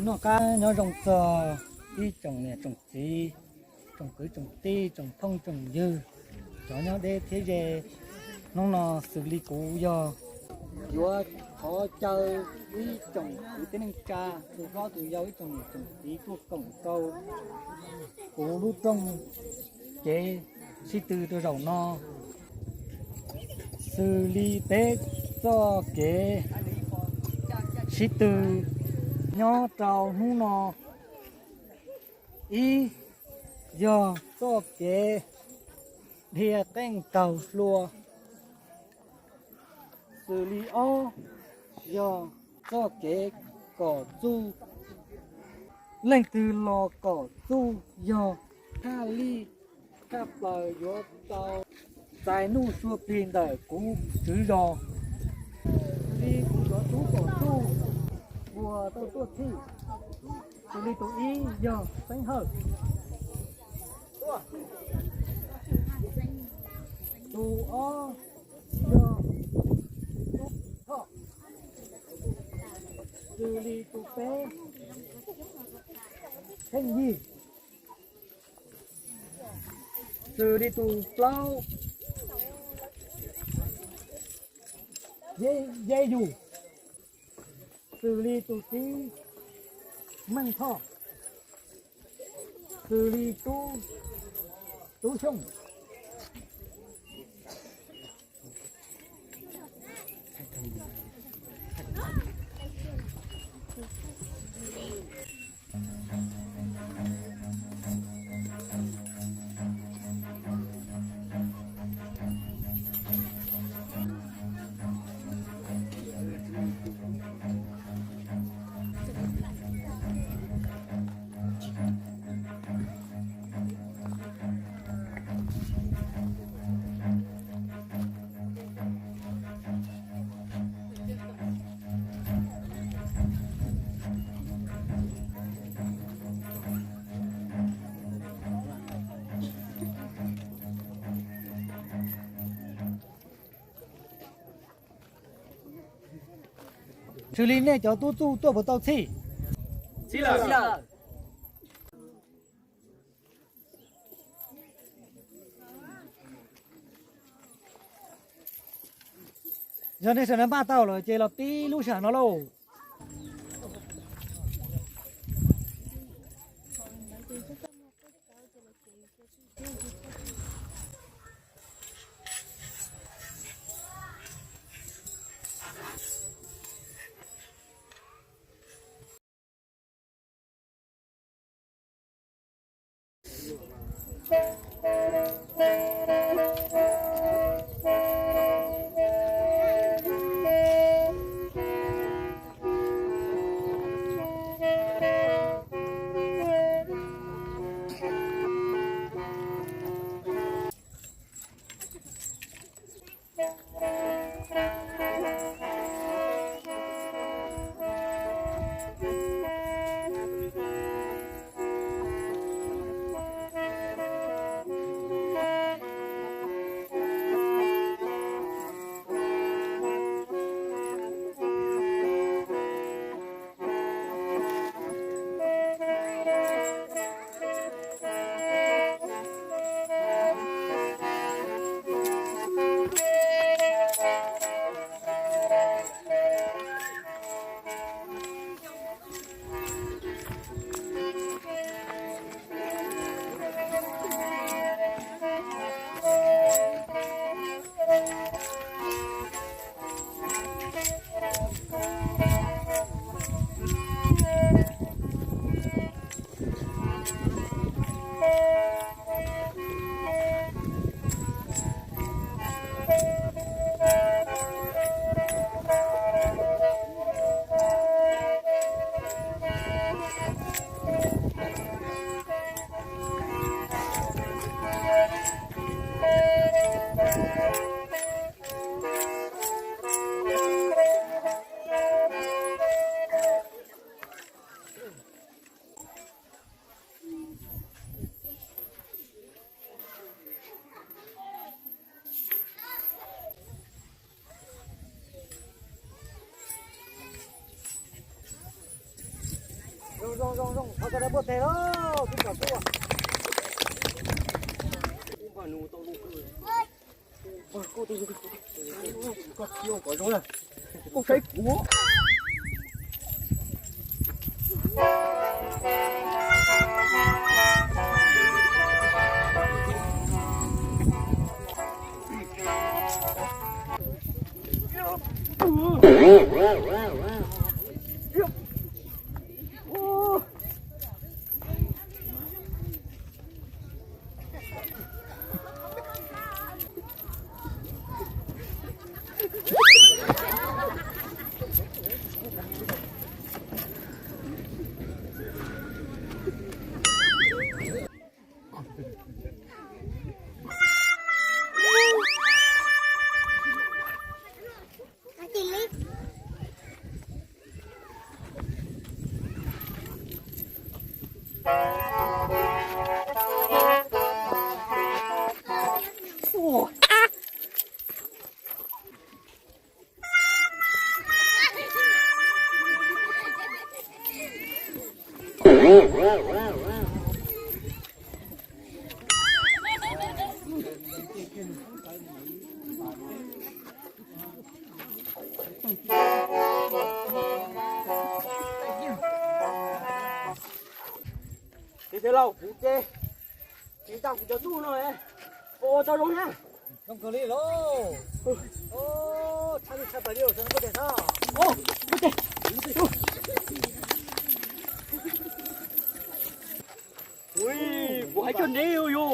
Noj qab nyob zoo txog ib tsoom niam tsoom txiv, tsoom kwv tsoom tij, tsoom phooj tsoom ywg, cov nyob deb thiab ze. Hnub no xws li kuv yog yuav thov caw ib tsoom kwv tij neej tsa, tus hlob tus yau, ib tsoom niam tsoom txiv tuaj koom rau kuv lub rooj kev sib tw rau zaum no. Xws li peb txoj kev sib tw nyob rau hnub no, ib yog txoj kev dhia qeej taug hlua, xws li ob yog txoj kev kom txuj. Leej twg los kom txuj yog thaj lij thaj plaws yuav tau txais nuj sua plig ntawm kuv tswv zos. Li kuv cov tub kom txuj uas tau tuaj txhij, xws li tus ib yog Xeeb Hawj, tus ob yog Thoj, xws li tus peb Theej Yig, xws li tus plaub Yeb Yug, xws li tus tsib Meej Thoj, xws li Tub Xyooj. Xws li nej cov tub txuj tuaj puas tau txhij? Txhij lawm. Yog nej sawv daws npaj tau lawm ces los pib lub sij hawm no lauj. Zoo zoo zoo zoo, thov txog rau puag teg lauj, kuv kom tuaj. Koj saib kuv. Ces tij laug, kuv ces tsis tau kuv cov tub no, ua tau zoo na. Zoo kawg li lauj. Tshaj li tshaj plaws li, sawv daws npuaj tes xwb. Ui, kuv hais cog neb yog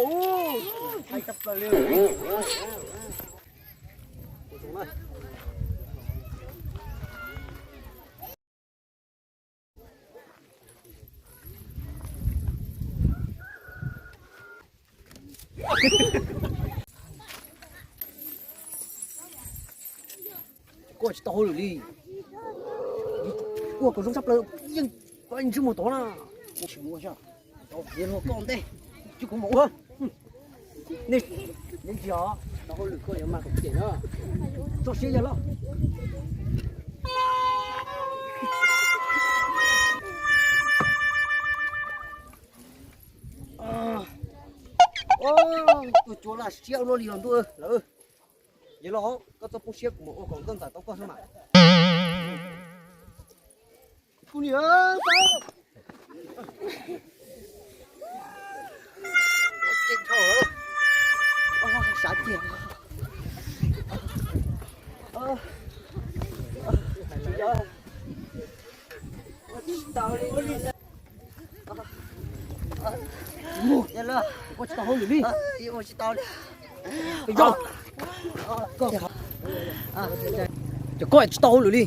hais tshaj plaws li. Koj tsis tau hauj lwm li. Koj kom zoo tshaj plaws yeej koj ntsej muag tod na. Tsis muaj, tau piav luag koj ntej, tsis kuv mus ua. Nej, nej tsis tau hauj lwm koj yuav mas kom cem na. Tso siab yog loj. Tuaj cuag laj siab ua luaj li los ntuj lawm. Yawg laus, koj txhob poob siab, kuv mam ua kom nkauj ntxawm tau koj xwb mas. Kuv niam, sav tiag. Ua tsis tau li. Ua tsis tau hauj lwm li. Ua tsis tau li. Cov koj tsis tau hauj lwm li.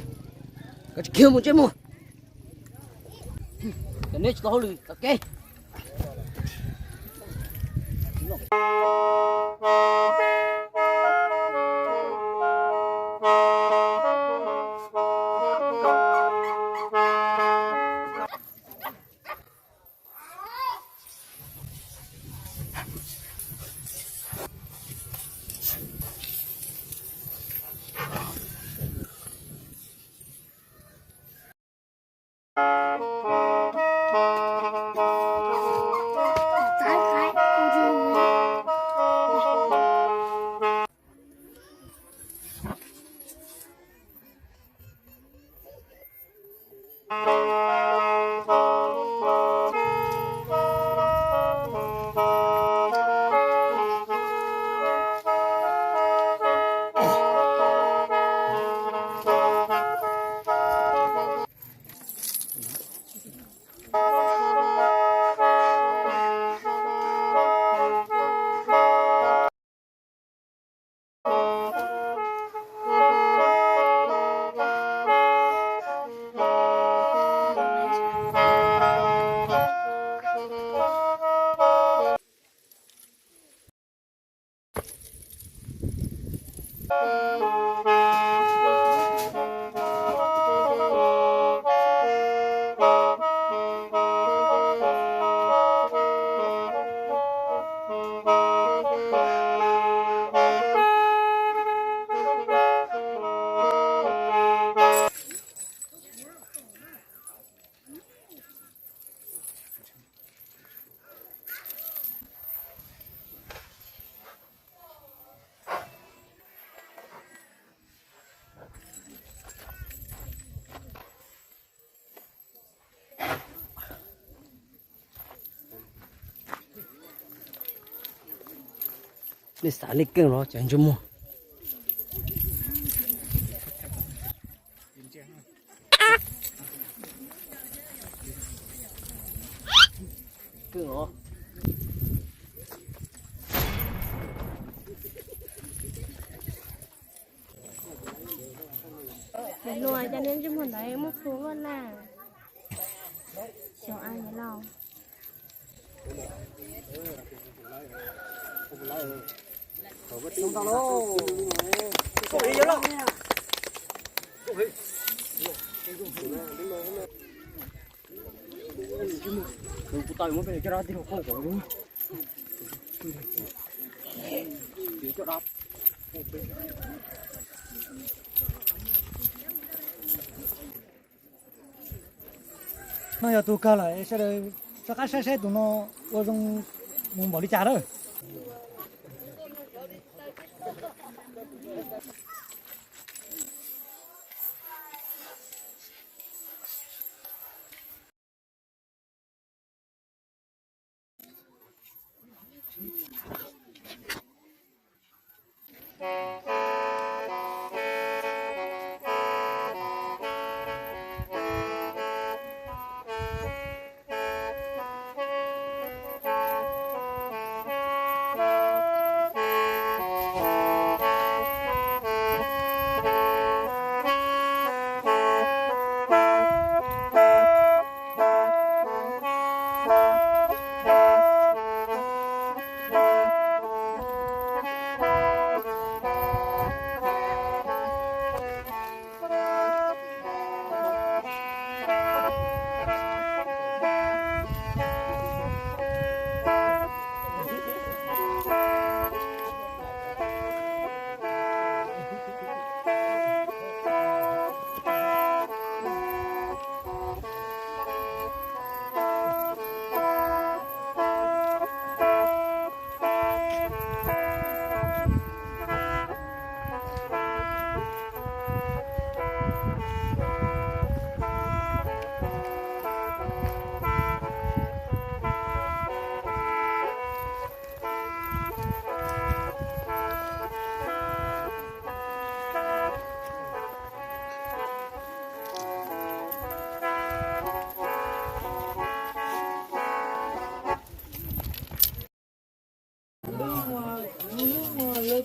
Koj tsis khiav mus ntsej muag. Cov neb tsis tau hauj lwm txoj kev. Nej xav li keej los cov ntsej muag. Luag cov ntsej muag ntawd muaj plhu luaj na. Xyov ai los. No yog tus kawg lawm, sawv daws soj qab saib saib tus no ua zoo mus npaum li cas lawm.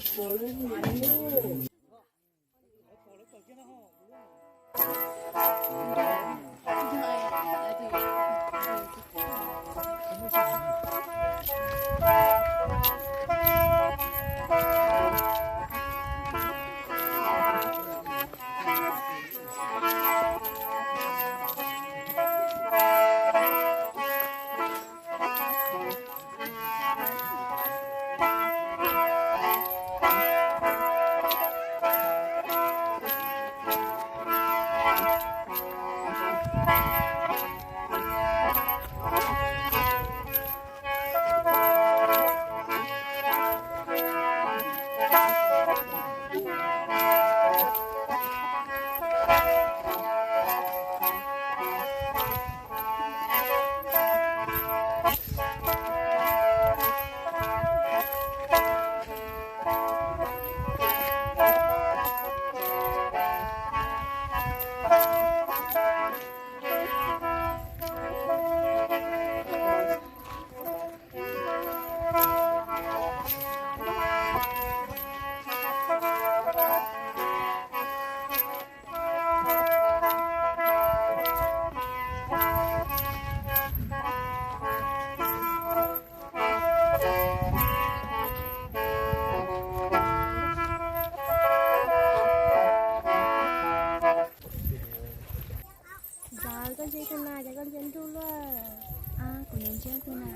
Cov koj ntsia tus na, cov koj ntsia ntuj luaj. A, kuv nyob ntsia tus na.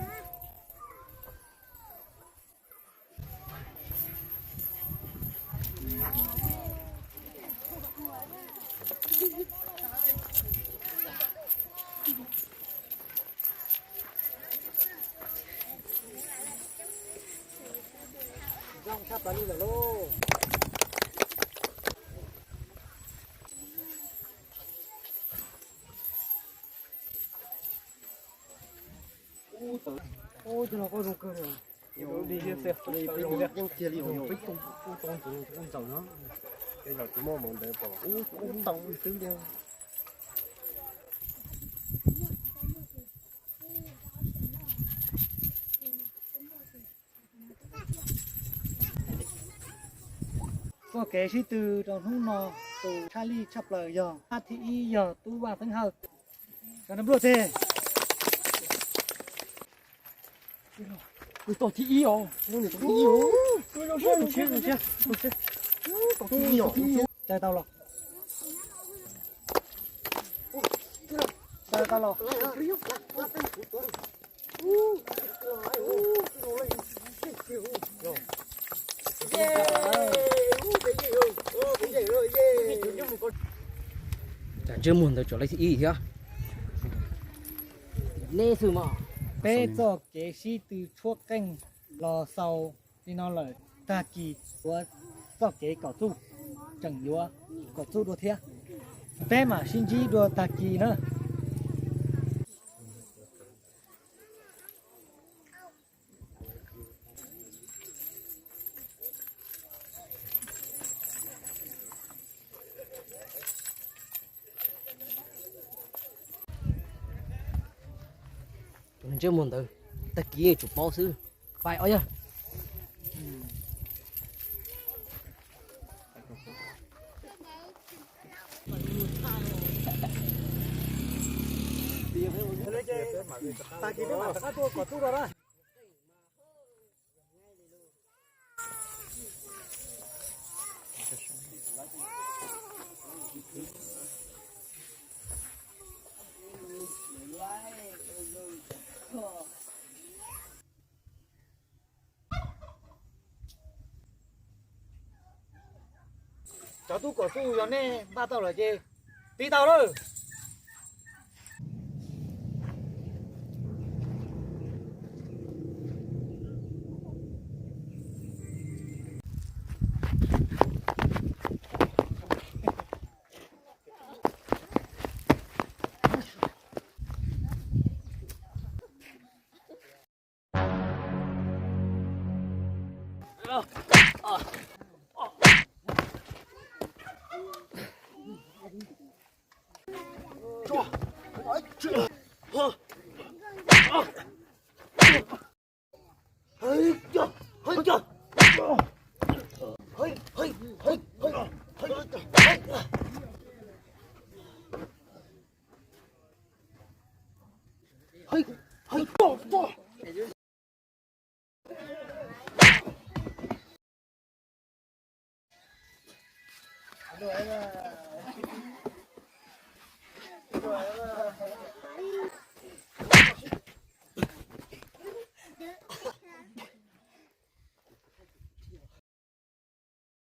Zoo tshaj plaws li lawm lauj. Ub, cov no kuj zoo kawg li. Li peb yeej tiag li, peb tau kuj tau ntxaum no. Peb los tsis muaj mus ntawd pom ub, ub tau xwb li. Txoj kev sib tw rau hnub no, tus tshaj lij tshaj plaws yog thib ib yog Tub Vaj Xeeb Hawj. Cov no npluaj teg. Tus tau thib ib os, tus thib ib os. Tus thib ib os. Tau tau los? Tau tau los? Tsam ntsej muag ntawd tsam leej thib ib thiab. Nej xwb mas. Peb txoj kev sib tw tshuab qeej los xaus li no lawm, tag kis yuav txoj kev kom txuj, tseem yuav kom txuj dua thiab. Peb mam sib ntsib dua tag kis na. Tus ntsej muag ntawd tag kis tsum paub xwb. Pais os yog. Tag kis peb mam rov qab tuaj kom txuj dua na. Cov tub kom txuj yog nej npaj tau lawm ces tiv tau lawm.